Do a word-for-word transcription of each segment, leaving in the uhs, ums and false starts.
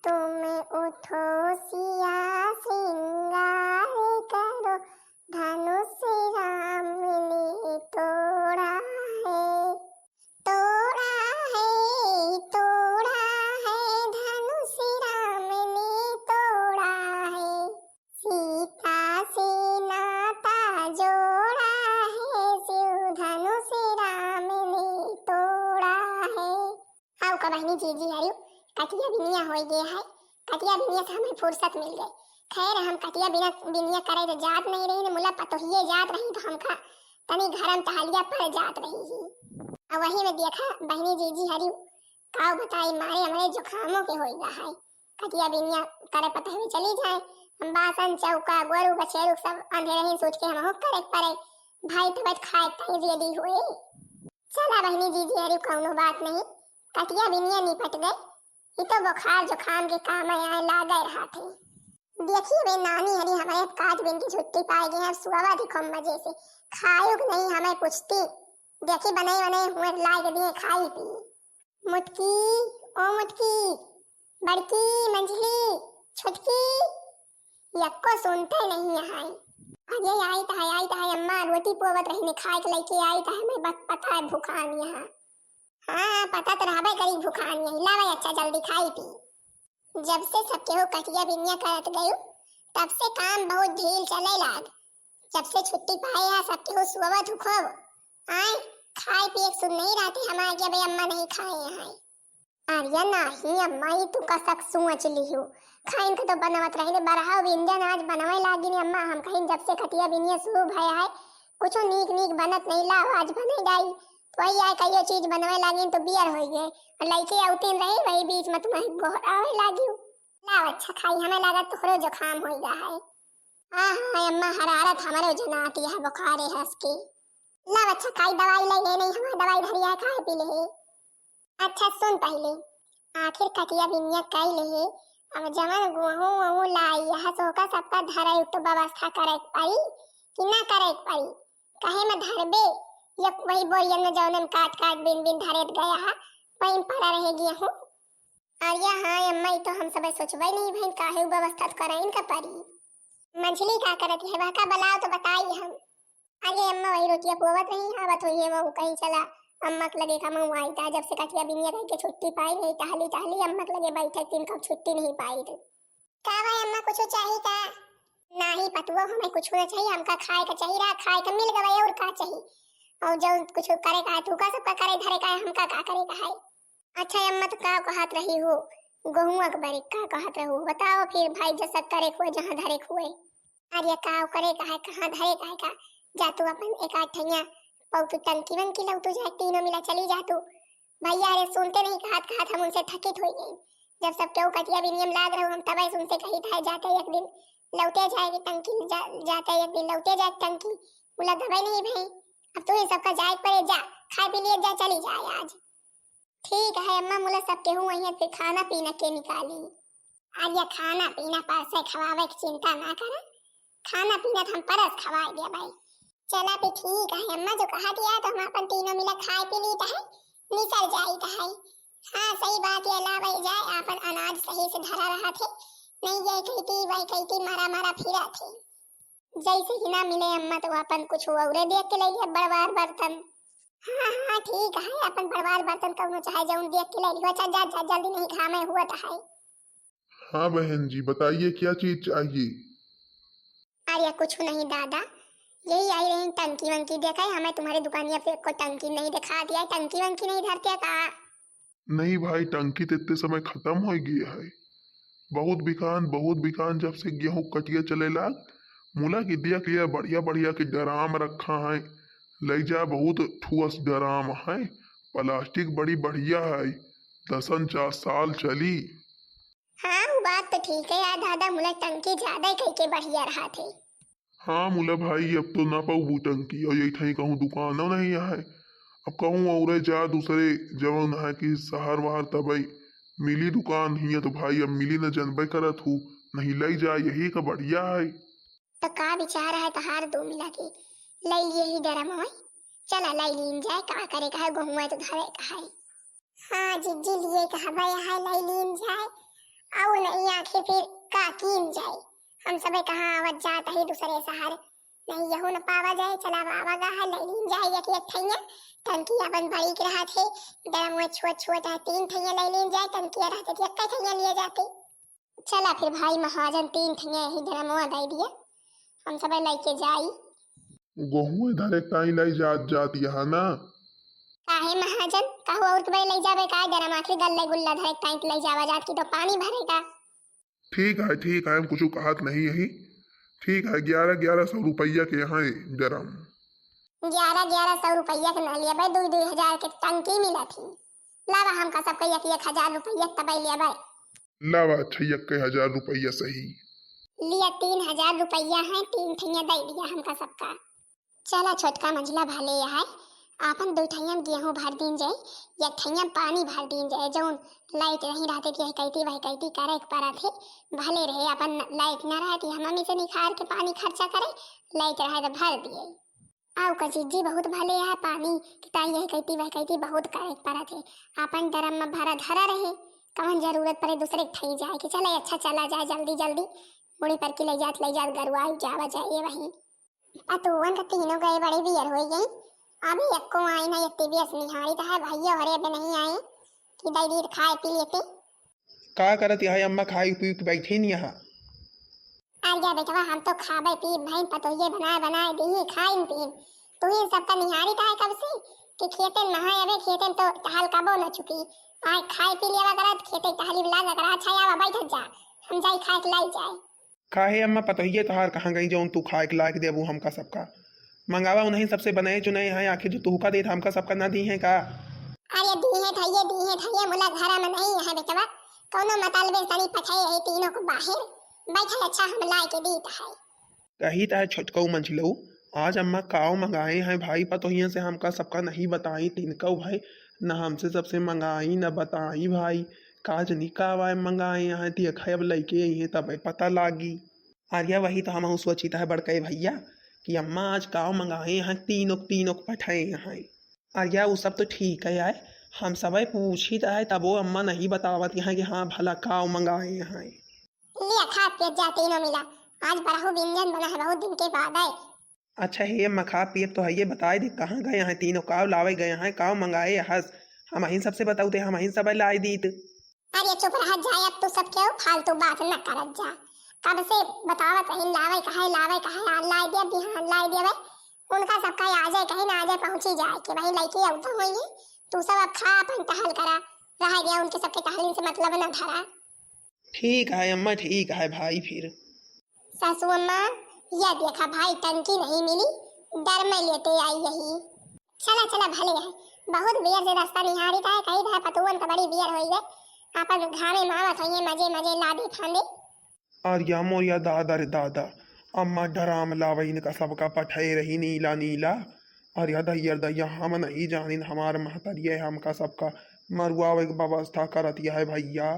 तुम उठो सिया श्रृंगार करो, धनुष राम ने तोड़ा है, तोड़ा है, तोड़ा है, धनुष राम ने तोड़ा है। सीता से नाता जोड़ा है, शिव धनुष राम ने तोड़ा है। अउ का बहिनी जीजी हरिउ, कटिया बिनिया होइ गए है, कटिया बिनिया से हमें फुर्सत मिल गए। खैर, हम कटिया बिना, बिनिया करे तो जात नहीं रही, न मुला पतोहिए जात रही तो हमका तनी घरम टहलिया पड़ जात रही ही। अब वही में देखा बहिनी जीजी हरिउ, काउ बताई, मारे हमरे जुखामों के होई गा है। कटिया बिनिया करे पतोहिए चली जाए, हम बासन चौका गोरू बछेरू सब अंधेरे ही सोच के हमहू करे पड़े। भाई तबीयत खाए ताई रेडी हुए। चला बहिनी जीजी हरिउ कौनो बात नहीं, कटिया बिनिया निपट गए। ई तो बुखार जुखाम के काम आए लागे रहा थे। देखी वे नानी हरी हमारे काट बिन की छुट्टी पाए गए हैं, सुबह देखो मजे से खायो कि नहीं हमें पूछती। देखी बने बने हुए लाए के दिए खाई पी। मुटकी, ओ मुटकी, बड़की, मंझली, छोटकी, यक्को सुनते नहीं है। अरे आई तो है, आई तो है अम्मा, रोटी पोवत रही ने खाए के लेके आई तो है, मैं बत पता है भुखान यहाँ। हाँ, पता तो रहबे करी भुखान यही। लावे अच्छा जल्दी खाई पी। जब से सब केहू कटिया बिनिया करत गयू, तब से काम बहुत ढील चले लाग। जब से छुट्टी पाए है, सब केहू सोवत हु खूब। आए, खाए पिए के सुन नहीं रहती हमारे कि अबे अम्मा नहीं खाए हैं। अरे नाही अम्मा, ई तू कसक सोच लिहू। खाइन के तो बनवत रही ने, बरहा व्यंजन आज बनवे लागी ने अम्मा। हम कहीं जब से कटिया बिनिया शुरू भय है, कुछो नीक नीक बनत नहीं। लाओ आज बने जाई। तो वही आए कहियो चीज बनवे लागी तो बियर होई गए। और लइके अउतीन रही, वही बीच में तुम्हें गोहरावे लागी। लाओ अच्छा खाई, हमें लागत तोहरो जुखाम होई गा है। हाँ हाँ अम्मा, हरारत हमरो जनाती है, बुखारे हंस के। लाओ अच्छा खाई, दवाई ले ले नहीं, हमारे दवाई धरी है, खाए पी ले। अच्छा सुन पहिले, आखिर कटिया बिनिया कई लेहे, अब जवन गोहूँ वोहूँ लाई, यह सोका सबका धरे तो व्यवस्था करे के पड़ी कि ना करे के पड़ी? कहे में धरबे, ये वही बोरियन में जौन हम काट काट बिन बिन धरे गया है, वहीं पड़ा रहे गेहूँ। अरे हाँ अम्मा, ई तो हम सब सोचबे नहीं भइन, काहे उ व्यवस्था तो करे इनका पड़ी। मंझली का करत है, वह का बलाओ तो बताई हम। अरे अम्मा, वही रोटिया पोवत रही, आवत हुई है, वो कहीं चला अम्मा के लगे का मुँह आई था। जब से कटिया बिनिया करके छुट्टी पाई नहीं, टहली टहली अम्मा के लगे बैठे, तीन कब छुट्टी नहीं पाई थी। का भाई अम्मा, कुछ चाही का? नाही पतुआ, हमें कुछ ना चाहिए, हमका खाए का चाहिए रहा, खाए का मिल गवा, और का चाहिए? और जो कुछ करे का है, तू का सबका करे धरे का है, हमका का करे का है? अच्छा अम्मा, तो का कहत रही हो, गोहुआ के बारे का कहत रहो, बताओ फिर भाई, जैसा करे को जहाँ धरे को है। अरे का करे का है, कहाँ धरे का है का? जा तू अपन एक आध ठैया पौतू टंकी वंकी लौटू जाए, तीनों मिला चली जा तू। भैया रे सुनते नहीं, कहत कहत हम उनसे थकित हो गए। जब सब केहू कटिया बिनियम लाग रहो, हम तबे से उनसे कही था, जाते एक दिन लौटे जाए कि टंकी जा, जाते एक दिन लौटे जाए टंकी। बोला दबे नहीं भाई, अब तू ही सबका जाए पड़े, जा खाए पी लिए, जा चली जाए आज। ठीक है अम्मा, मुला सब केहू वहीं फिर खाना पीना के निकाली। अरे खाना पीना परसे खवावे की चिंता ना कर, खाना पीना तो हम परस खवाए दिया भाई। चला भी ठीक है अम्मा, जो कहा दिया तो हम अपन तीनों मिला खाए पी ली है, निकल जाई है। हाँ सही बात है, लावे जाए अपन अनाज सही से धरा रहा थे, नहीं ये कहती वही कहती मारा मारा फिरा थे। जैसे ही ना मिले अम्मा तो अपन कुछ औरे देख के ले लिया, बड़वार बर्तन। हाँ हाँ ठीक है, अपन बड़वार बर्तन कौनो चाहे जौन देख के ले लिया। अच्छा जा जा, जल्दी नहीं घामे हुआ तो है। हाँ बहन जी, बताइए क्या चीज चाहिए? अरे कुछ नहीं दादा, यही आई रही टंकी वंकी देखा है, हमें तुम्हारे दुकानिया पे को टंकी नहीं दिखा दिया, टंकी वंकी नहीं धरते का? नहीं भाई, टंकी तो इतने समय खत्म हो गई है। बहुत बिकान, बहुत बिकान, जब से गेहूं कटिया चले लाग। मुला की देख लिया, बढ़िया बढ़िया के ड्राम रखा है, ले जा, बहुत ठुअस ड्राम है, प्लास्टिक बड़ी बढ़िया है, दसन चार साल चली। हाँ, वो बात तो ठीक है यार दादा, मुला टंकी ज्यादा ही कह के बढ़िया रहा थे। हाँ मुला भाई, अब तो ना पाऊ टंकी, और यही ठाई कहूँ दुकानो नहीं है। अब कहूँ औरे जा दूसरे जवन है कि शहर वहर तबई मिली दुकान, हियाँ तो भाई अब मिली न, जनबे करत हूँ, नहीं लई जा, यही का बढ़िया है। तो का विचार है तहार दो मिला के? लई लिए ही डरम होय, चला लई लीन जाए, का करे का है, गोहुआ तो धरे का है। हाँ जिज्जी, लिए कहबे है, लई लीन जाए। और नहीं आखिर फिर का कीन जाए, हम सबे कहाँ आवत जात ही दूसरे शहर, नहीं यहू न पावा जाए, चला बाबा गा है, ले लीन जाए एक एक थैया, टंकी अपन बड़ी के रहत है, ड्रम में छोट छोट है, तीन थैया ले लीन जाए, टंकिया रहते थे, एक थैया लिए जाते। चला फिर भाई महाजन, तीन थैया यही ड्रमवा दे दिया, हम सबे लेके जाई। गहुआ धरे ताई लाई जात जात यहाँ ना। काहे महाजन, कहू और के बे ले जाबे का ड्रम, आखिर गल्ले गुल्ला धरे ताई ले जावा जात की तो पानी भरेगा। ठीक है, ठीक है, हम कुछ कहत नहीं यही। ठीक है, ग्यारह ग्यारह सौ रुपया के यहाँ है ड्रम। ग्यारह ग्यारह सौ रुपया के ना लिया भाई, दुई दुई हजार के टंकी मिला थी। लावा हमका सबके एक एक हजार रुपया तबे लिया भाई। लावा अच्छा, एक हजार रुपया सही। लिया, तीन हजार रुपया है, तीन ठैया दे दिया हमका सबका। चला छोटका मंझला भले है, आपन दो ठैया में गेहूं भर दीन जाए, एक ठैया में पानी भर दीन जाए, जौन लाइट नहीं रहते कि यह कैती वह कैती करे के पड़त है, भले रहे अपन लाइट न रहे कि हम मम्मी से निखार के पानी खर्चा करे, लाइट रहे तो भर दिए। आउ का जीजी बहुत भले है, पानी के ताई यह कैती वह कैती बहुत करे के पड़त है, आपन ड्रम में भरा धरा रहे, कौन जरूरत पड़े दूसरे के ठई जाए कि चले अच्छा चला जाए जल्दी जल्दी, मुड़ी पर की ले जात ले जात गरुआ जावा जाए वही। पतुअन तो तीनों गए बड़े बियर हो गई। अभी एक्को आई ना, ये टीवीएस निहारी तो है भैया, हरे अबे नहीं आए कि दई दीद खाए पी लेते। का करत यहाँ अम्मा, खाई पी के बैठी नहीं यहाँ? आ गया बेटवा, हम तो खाबे पी भाई, पतोहिए बनाए बनाए दी खाइन पीन। तू ही सबका निहारी तो है कब से कि खेते में नहाए अबे, खेते में तो टहल कबो न चुकी। आए खाए पी लेवा करत, खेते टहली लाग करा, अच्छा आवा बैठ जा, हम जाई खाए के लाई जाए। काहे अम्मा, पतोहिए तोहार कहाँ गई जौन तू खाए के लायक देबू हमका सबका? मंगावा उन्हीं सबसे बनाए चुनाए हैं, आखिर जो तुहका देत हमका सबका ना दी हैं का? अरे दी है थैये, दी है थैये, मुला घरा में नहीं है बेटवा, कौनो मतलबे सनी पठाए है तीनों को बाहर बैठल, अच्छा हम लाए के दीत है। कही त है छोटकऊ मंझलऊ, आज अम्मा काव मंगाए हैं भाई, पतोहिया से हमका सबका नहीं बताई, तिनकऊ भाई, न हमसे सबसे मंगाई न बताई भाई, का जनी काव आए मंगाए हैं, देखा अब लइके आई हैं तबे पता लागी। अरे वही तो हमहू सोचित है बड़कई भैया कि अम्मा आज काव मंगाए हैं, तीनों तीनों पठाए हैं। अरे उ सब तो ठीक है आए, हम सबे पूछित है तबो अम्मा नहीं बतावत हैं कि हाँ भला काव मंगाए हैं। लिया खा पियत जा तीनों मिला, आज बड़हू व्यंजन बना है बहुत दिन के बाद आए। अच्छा हे अम्मा, खा पियत तो है, ये बताए दे कहाँ गए हैं तीनों, काव लावे गए हैं, काव मंगाए हस, हमहिन सबसे बताऊ ते हमहिन सब लाए दीत। अरे चुप रह जाए, अब तू सब क्यों फालतू बात न करत जा। कब से बतावत रही लावे कहे, लावे कहे, आ लाई दे, बिहान लाई देवे। उनका सबका आ जाए कहीं ना आ जाए, पहुंची जाए कि वहीं लइके आउता होइए। तू सब अब खा अपन टहल करा, रह गया उनके सबके टहलिन से मतलब न धरा। ठीक है अम्मा, ठीक है भाई फिर। सासू अम्मा, या देखा भाई टंकी नहीं मिली, ड्रम लेते आई यही। चला चला भले है, बहुत बेर से रास्ता निहारी का है, कही था पतुअन का बड़ी बेर होई गए, अपन घामे मावत होइए मजे मजे लादे फांदे। अरे मोरिया दादा रे दादा, अम्मा ड्रम लावे इनका सबका पठे रही नीला नीला। अरे दैया रे दैया, हम नहीं जानिन, हमार महतरिया हमका सबका मरुआवे के व्यवस्था करत है भैया।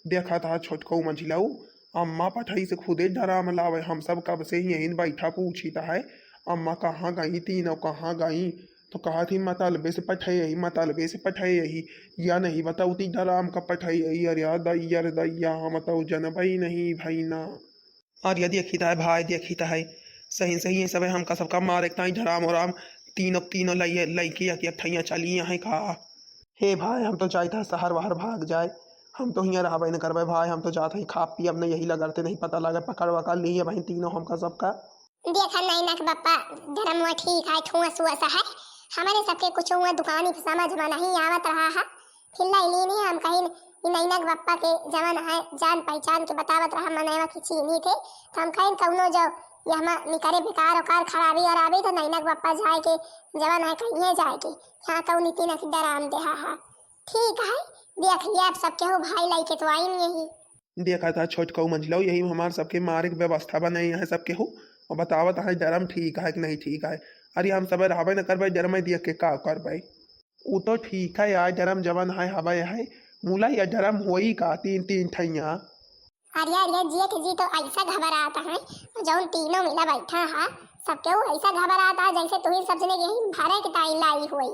देखा था छोटकऊ मंझिलऊ, अम्मा पठई से खुदे ड्रम लावे, हम सब कब से यहीं बैठा पूछित है, अम्मा कहाँ गई, तीनों कहाँ गई? तो कहत ही मतलबे से पठई, मतलबे से पठई, या नहीं बताऊ ती ड्रम का पठई। अरे दैया रे दैया, हम तो जनबई नहीं भई ना। अरे देखित है भाई, देखित है, सही सही ये सब हमका सबका मारे ताई ड्रम उराम, तीनों तीनों लइके एक एक ठैया चली हैं का? हे भाई, हम तो जाइत है शहर वहर भाग जाए, हम तो हियाँ रहबे न करबे भाई, हम तो जात है खा पी, अब न यही लगरते नहीं पता लगे पकड़ वकड़ लिए भाई तीनों हमका सबका। देखा नैना के बप्पा, ड्रमवा ठीक है, ठुआ सुआ सा है, हमारे सबके कुछ हुआ दुकानी पे समझ में नहीं आवत रहा है, फिर लाई लीनी हम कहीं ई नैना के बप्पा के जवन है जान पहचान के बतावत रहा मनैवा की चीनी थे, तो हम कहीं कौनो जो ये हम निकरे बेकार ओकार खराबी अराबी तो नैना के बप्पा जाए के जवन है कहीं जाए के, यहाँ कौन इतनी की डराम देहा है। ठीक है, देख लिया आप सब केहू भाई लइके तो आइन यही। देखा था छोटकऊ मंझिलऊ, यही हमार सबके मारे के व्यवस्था बनाई है सब केहू, और बतावत है ड्रम ठीक है कि नहीं ठीक है। अरे हम सब रहबे न करबे ड्रम में देख के का करबे। उ तो ठीक है यार, ड्रम जवन है हवे है, मुला या ड्रम होई का तीन तीन ठैया? अरे अरे जेठ जी तो ऐसा घबरात है, जौन तीनों मिला बैठा है, सबके वो ऐसा घबरात है जैसे तुही सब जने यही भरे के ताई लाई हुई।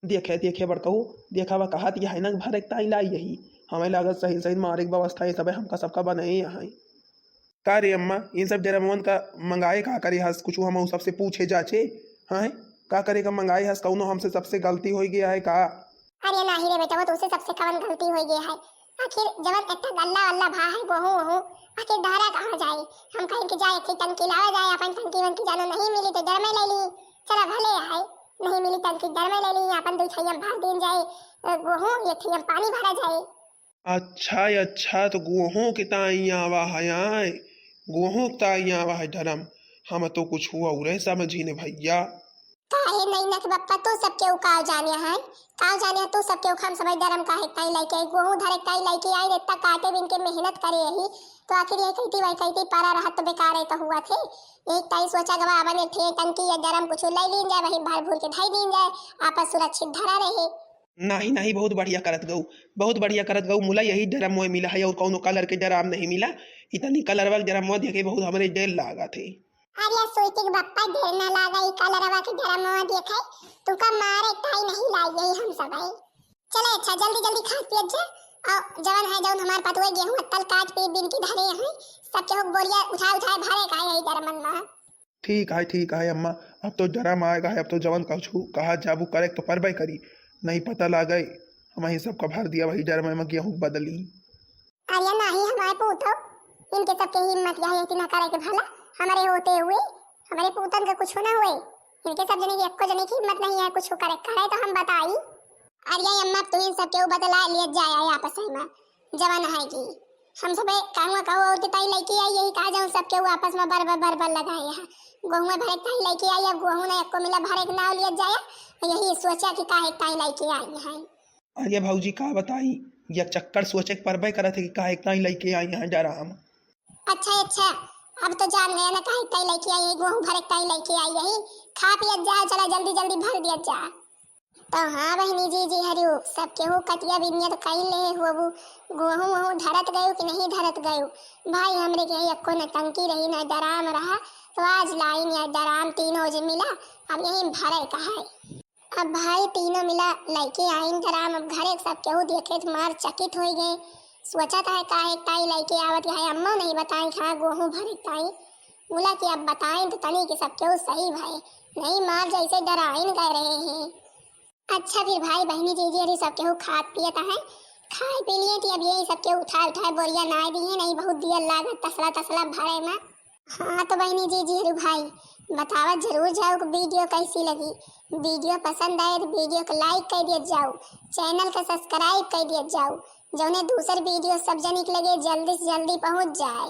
देखे देखे बड़कऊ, देखा वा कहत यही न भरे के ताई लाई यही, हमें लागत सही सही मारे के व्यवस्था ये सबे हमका सबका बनाए यहाँ। का रे अम्मा, इन सब ड्रमवन का मंगाए का करे हस? कुछ हम उ सबसे पूछे जाचे, हाँ? का करे का मंगाए हस? कौनो हमसे सबसे गलती हो गया है का? अरे नाही रे बेटा, वो तुझसे सबसे कवन गलती हो गया है? आखिर जवन इतना गल्ला वल्ला भा है, गोहूँ वोहूँ, आखिर धरा कहाँ जाए? हम कहें कि जाए, एक टंकी लावा जाए, अपन टंकी वंकी जानो नहीं मिली तो ड्रम में ले ली, चला भले आए, नहीं मिली टंकी ड्रम में ले ली, अपन दो थैया भर दिन जाए, अ, गोहूँ, ये थैया पानी भरा जाए। अच्छा, अच्छा, तो गोहूँ के ताई आवा है आए, गोहूँ के ताई आवा है ड्रम, हम तो कुछ हुआ उरे समझी ने भैया। काहे नहीं नख बप्पा, तू सब केहू काव जाने है, काव जाने है तू सब केहू, हम सब ड्रम काहे ताई लेके आई, गोहूँ धरे ताई लेके आई, इतना काटे बिन के मेहनत करे यही, तो आखिर ये कहती वही कहती परा रहत तो बेकार है तो हुआ थे, एक ताई सोचा गवा अपन एक ठे टंकी या ड्रम कुछ ले लीन जाए, वही भर भूर के धई दीन जाए, आपस सुरक्षित धरा रहे। नाही, नाही, बहुत बढ़िया करत गऊ, बहुत बढ़िया करत गऊ। मुला यही ड्रम मोए मिला है और कौनो कलर के ड्रम नहीं मिला। इतनी कलरवा के ड्रम मोए देखे बहुत हमरे डेर लागत है। अरे स्वीटी के बप्पा, डेर ना लागा, ई कलरवा के ड्रम मोए देखे, तुका मारे ताई नहीं लाई यही हम सब है। चले अच्छा, जल्दी जल्दी खा पियत जा, और जवन है जौन हमार पतुए गेहूं अत्तल काट पीट बिन की धरे हैं, सब केहू बोरिया उठाए उठाए भरे का यही ड्रमन में। ठीक है, ठीक है अम्मा, अब तो ड्रम आएगा है, अब तो जवन कुछ कहा जाबू करे तो परबे करी, नहीं पता लागे, हम ही सबका भर दिया वही ड्रम में गेहूं बदली। अरे नाही हमारे पूतो, इनके सबके हिम्मत यही है कि ना करे के भला, हमारे होते हुए, हमारे पूतन का कुछ ना हुए, इनके सब जने की एको जने की हिम्मत नहीं है कुछ करे, करे तो हम बताई। अरे अम्मा, अब तुहिन सब केहू बतला लियत जाए आपस में, जवन है कि हम सबे कहूँ कहूँ और के ताई लइके आई, यही कहा जाऊँ सब केहू आपस में बर बर बर बर लगाए हैं। गोहुए भरे के ताई लइके आई, अब गोहूँ ना एको मिला भरे के नाव लियत जाए, यही सोचा कि काहे के ताई लइके आई है। अरे भौजी का बताई, ये चक्कर सोचे के परबे करत है कि काहे के ताई लइके आई हैं ड्रम। अच्छा अच्छा, अब तो जान गया ना काहे के ताई लइके आई है, गोहूँ भरे के ताई लइके आई यही। खा पियत जा, चला जल्दी जल्दी भर दियत जा। तो हाँ बहिनी जीजी हरियो, सब केहू कटिया बिनिया तो कई ले होबू, गोहूँ वोहूँ धरत गयो कि नहीं धरत गयो? भाई हमरे के यहाँ एको न टंकी रही न ड्राम रहा, तो आज लाइन या ड्राम तीनों जे मिला, अब यही भरे का है। अब भाई तीनों मिला लइके आइन ड्राम, अब घरे सब केहू देखे तो मार चकित हो गए। सोचत है काहे ताई लइके आवत है, अम्मा नहीं बताई कहाँ गोहूँ भरे ताई। बोला कि अब बताएं तो तनी कि सब केहू सही भए, नहीं मार जैसे डराइन गए रहे हैं। अच्छा फिर भाई बहिनी जीजी अरे सब केहू खात पियत है, खाए पी लिए कि अब यही सब केहू उठाए उठाए बोरिया नाय दिए, नहीं बहुत दिया लागत तसला तसला भरे में। हाँ तो बहिनी जीजी अरे भाई बतावत जरूर जाओ कि वीडियो कैसी लगी। वीडियो पसंद आए तो वीडियो को लाइक कर दिया जाओ, चैनल का सब्सक्राइब कर दिया जाओ, जौने दूसर वीडियो सब जनिक लगे जल्दी से जल्दी पहुँच जाए।